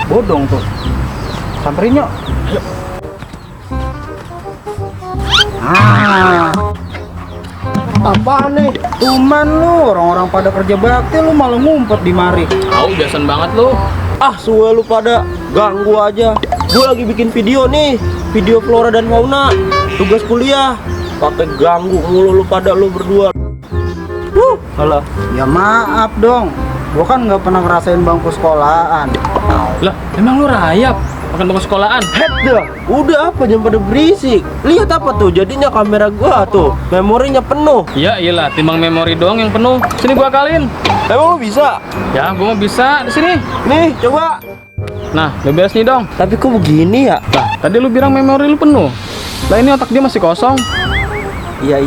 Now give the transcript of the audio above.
bodong tuh. Samperin yuk. Ayo. Apaan nih? Tuman lu, orang-orang pada kerja bakti lu malah ngumpet di mari. Tahu biasan banget lu. Suwe lu pada ganggu aja. Gue lagi bikin video nih, video flora dan fauna, tugas kuliah. Pakai ganggu mulu lu pada lu berdua. Alah. Ya maaf dong, gua kan nggak pernah ngerasain bangku sekolahan. Lah, emang lu rayap makan bangku sekolahan? Head dah, udah apa jangan pada berisik. Lihat apa tuh jadinya kamera gua tuh, memorinya penuh. Iya, iyalah, timbang memori doang yang penuh. Sini gua akalin. Emang lu bisa? Ya, gua mau bisa di sini. Nih, coba. Nah, beres nih dong. Tapi kok begini ya? Lah, tadi lu bilang memori lu penuh. Lah ini otak dia masih kosong. Iya.